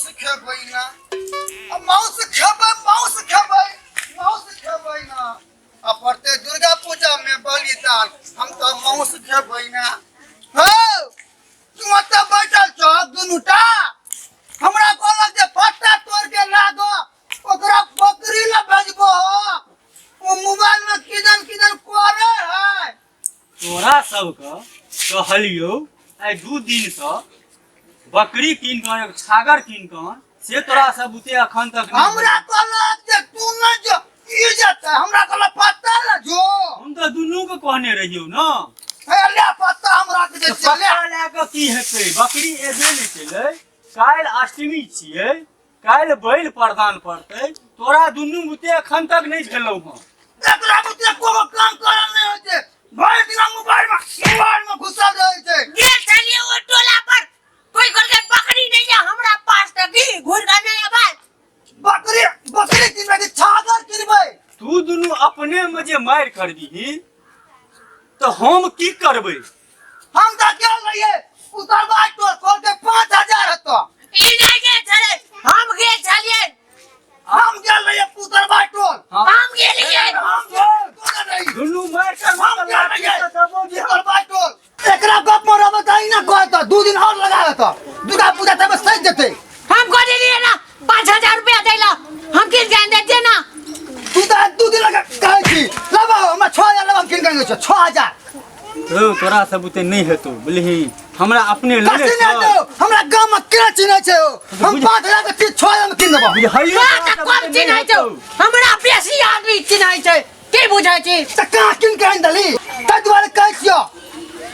माउस खेबै ना। आ माउस खेबै, माउस खेबै, माउस खेबै ना। आ पड़ते दुर्गा पूजा में बलिदान, हम तऽ माउस खेबै ना। हौ, तू ओतऽ बैठल छह दुनूटा। हमरा कहलक जे पत्ता तोड़ के ला दो, ओकरा बकरी ला भेजबो। ओ मोबाइल में किदन किदन करे है। तोरा सबके कहलियौ आइ 2 दिनसँ बकरी कीन कऽ एगो छागर कीन कऽ, से तोरा सब बुते अखन तक नहि। हमरा कहलक जे तू नहि जो, ई जेतै। हमरा कहलक पत्ता ले जो। हम तऽ दुनू के कहने रहियौ ने। हे ले पत्ता, हमरा के जे तऽ चले। पत्ता लए कऽ की हेतै? बकरी एबे नहि केलै। काल्हि अष्टमी छियै, काल्हि बैल प्रदान पड़तै। तोरा दुनू बुते अखन तक नहि भेलौ हँ। एकरा बुते कोनो काम करल नहि होइ छै, भरि दिन मोबाइल में घुसल रहै छै। गेल छलियै ओ टोला पर, कोई कहलकै बकरी नहीं है हमरा पास, तऽ की घुर के नहीं अबै। बकरी बकरी किनबै कि छागर किनबै? तू दुनू अपने में जे मारि करबिही तऽ हम की करबै? हम तऽ गेल रहियै उतरबा टोल, कहलकै 5000 हेतौ। ई नहीं गेल छलै, हम गेल छलियै। हम गेल रहियै पुतरबा टोल। हाँ। हम गेलियै। हम गेल तू नहि रही। दुनू मारि कर। हम गेल रहियै पुतरबा टोल। एकरा गप में रहबै तऽ अहिना कहत, 2 दिन और लगा देतौ, दुर्गा पूजा तब सजि जेतै। हम कह देलियै ना 5000 रुपया दै ला, हम किन के आनि देतियै ना। तू तऽ 2 दिन लगा कहै छी। लेबो हमरा 6000 लेबो, हम किन के आनि दै छियौ 6000। रौ, तोरा सब बुते नहि हेतौ, बुझलिही? हमरा अपने लेने कथी नहि चल। हेतौ? हमरा गाँव में के चिन्है छै हो? हम 5000 के चीज 6000 में किन देबो। बुझलियै? तोरा तोरा तऽ सब कम बुते नहि चिन्है छौ, हेतौ। हमरा बेसी आदमी चिन्है छै। की बुझै छी? तऽ कहाँ किन के आनि देली? ताहि दुआरे कहै छियौ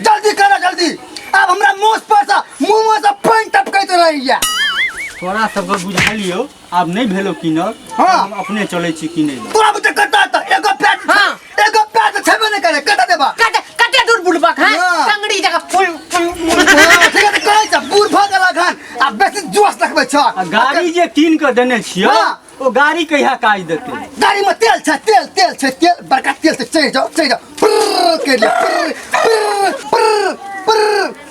जल्दी कर जल्दी। आब हमरा मुँह पर से मुँह में से पानि टपकैत रहैया। तोरा सबके बुझलियौ, आब नहि भेलौ कीनल। हाँ। हम अपने चलै छी कीनै लए। तोरा बुते कतऽ तऽ एगो पैर हाँ। एगो पैर तऽ छेबे नहि करे, कतऽ देबा? कते कते दूर बुलबक है? हाँ। टंगड़ी जगह फुल फुल। हाँ, ठीक है, तऽ कहै छ बूढ़ भऽ गेलक हन आ बेसी जोश देखबै छ। आ गाड़ी जे कीन कऽ देने छियौ, हाँ। ओ गाड़ी कहिया काज देतै? गाड़ी में तेल छै, तेल तेल छै, तेल बड़का तेल छै। चढ़ि जाओ, चढ़ि जाओ, प्र कर लिअ, प्र प्र प्र प्र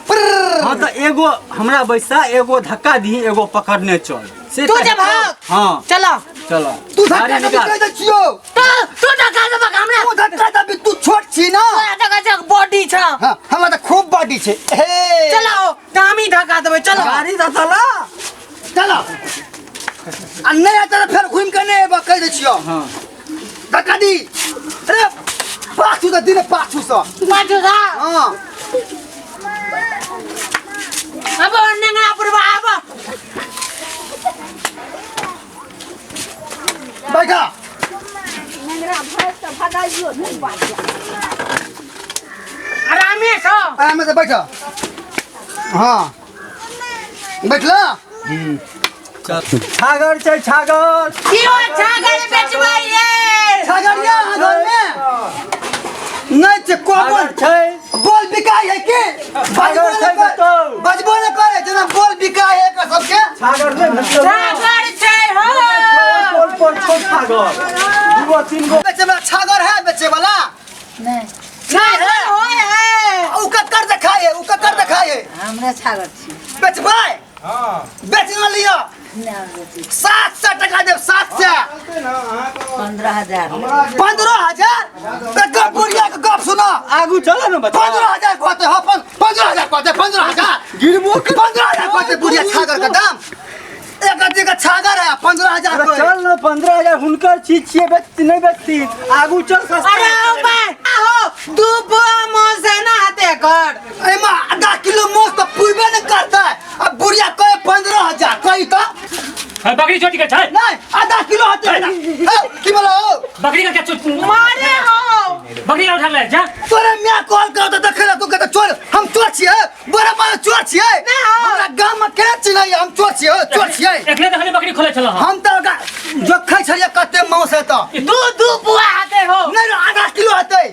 प्र। हाँ तऽ एगो हमरा बैसा, एगो धक्का दीही, एगो पकड़ने चल से। तू तऽ जब हेतौ। हाँ। चलो। चलो। तू धक्का गाड़ी देबी निकाल। कहि दै छियौ। तो तू धक्का देबक हमरा? तू धक्का देबी, तू छोट छी ना। तोरा धक्का देबक बॉडी छ। हाँ, हमरा तऽ खूब बॉडी छै। हे चलो, तऽ हम ही धक्का देबै, चलो। गाड़ी तऽ चला। चलो, आ नहि हेतै तऽ फेर घुमि कऽ नहि अयबह, कहि दै छियौ। हाँ। धक्का दी अरे पाछू तऽ दी ने, पाछूसँ। पाछू सँ। हाँ। अब नेंगरा पुरबा अब। बैठा। नेंगरा भैंस तऽ भगाइयो नहि पाछा। आरामे सँ। आराम से बैठ। हाँ, बैठला। चल, छागर छै छागर। कियो छागर बेचबै ये? छागरिया अहाँ घरमे नहि छै? कोबल छागर छै। बोल बिकाइ है की? बजबो छागर छै नहि करे, कतौ? बजबो नहि करे, जेना बोल बिकाइ है एकर सबके। छागर नहि भेटलौ? छागर छै हो। पोल पर छौ छागर, दूगो तीन गो। बेचे वाला छागर है? बेचे वाला नहि। छागर होय है। उ ककर देखाइ है? उ ककर देखाइ है? हमरा छागर छी। बेचबै? बेच न लिअ। नहि बेचै। 700 टका देब, 700। 15,000। 15,000 तऽ गप बुढ़िया के गप सुनो। आगू चलो ने बच्चा। 15,000 कहते हो, 15,000 कहते, 15,000 गिरबो। 15,000 कहते बुढ़िया छागर के दाम। एक आदमी के छागर है 15,000 अरे के। चल ने, 15,000 हुनकर चीज छियै, बेचती नहि बेचती, आगू चल, सस्ता। अरे ओ भाई आहो, दू बुआ मोस है ना हाथे कर। एहिमे आधा किलो मोस तऽ पुरबे नहि करतै, आ बुढ़िया कहे 15,000। कही तऽ। है, बकरी चोटी के छै। नहीं, आधा किलो होते ना। हे, की बोलो हो? बकरी का क्या चोट मारे हो। बकरी का उठा ले जा। तोरे माय कॉल कर तऽ देखे ला, तू कहते चोर। हम चोर छियै? बड़ा बड़ा चोर छियै? नहीं हो। हमरा गाम में के चिन्हैया? हम चोर छियै, चोर छियै? एकले देखले बकरी खोले छल। हम तऽ ओकरा जोखै छलियै कते मांस हेतौ। दू दू बुआ हाथे हो। नहीं रे, आधा किलो हेतै।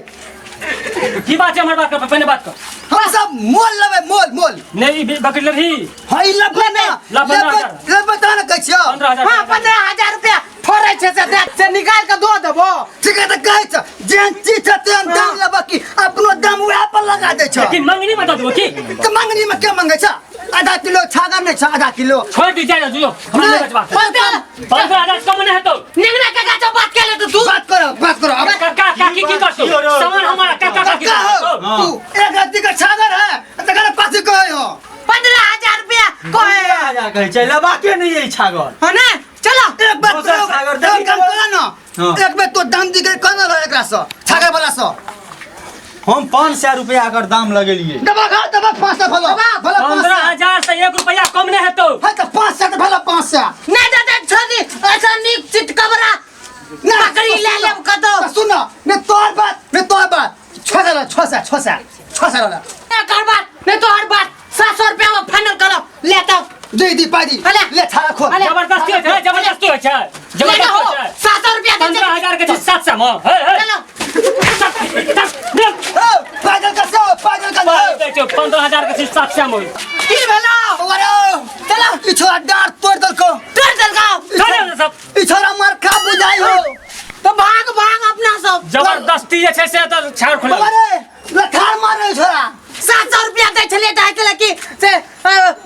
की बात है? हमर बात कर, पहिने बात कर। हम सब मोल लेबै, मोल मोल। नहीं, ई बकरी लेबही? हाँ, ई लेबै ना। ला, 15,000। लेबै, लेबै तहन ने कहै छियौ। 15,000। हाँ, 15,000 रुपया फोड़ै छै से देख से निकाल के दो देबो। ठीक है, तऽ कहै छ जेहन चीज छै तेहन दाम लेबै कि अपनो दाम उएह पर लगा दै छ? लेकिन मंगनी बता देबो की? तऽ मंगनी में के मंगै छ? आधा किलो छागर नहीं छा आधा किलो छोड़ दी जाए जो हमरा नहीं बचबा 15,000 कम नहीं हेतौ। नेंगरा काका जो बात केले तो तू बात करो, बात करो अब। काका काकी की करतो सामान हमारा काका काकी का हो तू एक रत्ती का छागर है तकरा पासी कहे हो 15,000 रुपया कहे 15,000 कहै छै, लेबाके नहि अछि छागर। हो ना चलो एक बात दोसर करो, छागर एक देखी काम तो। करो ना। हाँ। एक बेर तो दाम दी के कौन रहे एकरा से छागर वाला से हम 500 रुपया एकर दाम लगेलियै। दबा खा दबा 500 भलो भलो 15,000 से 1 रुपया कम नहीं हेतौ। है तो 500 तो भलो 500 नहीं दादा छोड़ी ऐसा नीक चितकबरा ना बकरी ले लेब कतौ। तो सुन ने तोर बात ने तोर बात 600 600 600 600 वाला एकर बात नहीं तो हर बात 700 रुपया में फाइनल करो ले तो दे दी पाई दी अले। ले छाड़ा खोल। अले। जबरदस्ती होइ छै, जबरदस्ती होइ छै, ले जबरदस्ती हो होइ छै। 700 रुपया दे 15,000 के छै 700 में। हे हे चलो ओ पागल का सो पागल का सो 15,000 के छै 700 में। की भेलो अरे चलो ई छोरा डार तोड़ देलको तोड़ देलको चलो सब ई छोरा मार खा बुझाई हो तो भाग भाग अपना सब जबरदस्ती जे छै से तऽ छाड़ खोल। अरे लथार मार रहे छोरा 700 रुपया दै छलियै तऽ छलै कि से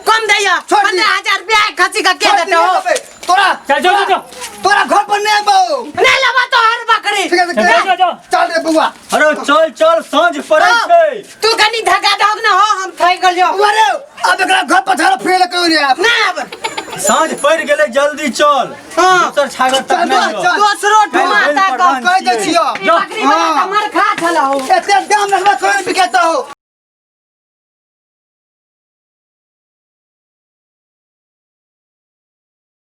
कम दैया छोड़ दी। 15,000 रुपया खसी का के देते हो तोरा चल जो जो तोरा घर पर नहीं आबो नहीं लेबा तो हर बकरी ठीक है चल, चल, चल। चल रे बुआ। अरे चल चल साँझ पड़ै छै। तू कनी धक्का दहक ना हो हम थक गेलियो। अरे अब एकरा घर पर झाड़ो फिरे क्यों नहीं आप ना अब साँझ पड़ि गेलै जल्दी चल। हाँ। दोसर छागर तक चल, नहि चल। दोसरो ठुमा काल्हि ता प्रधान कह दै छियो बकरी वाला हाँ। त मर खा छला हो एते दाम रखबा कोई बिकेता हो।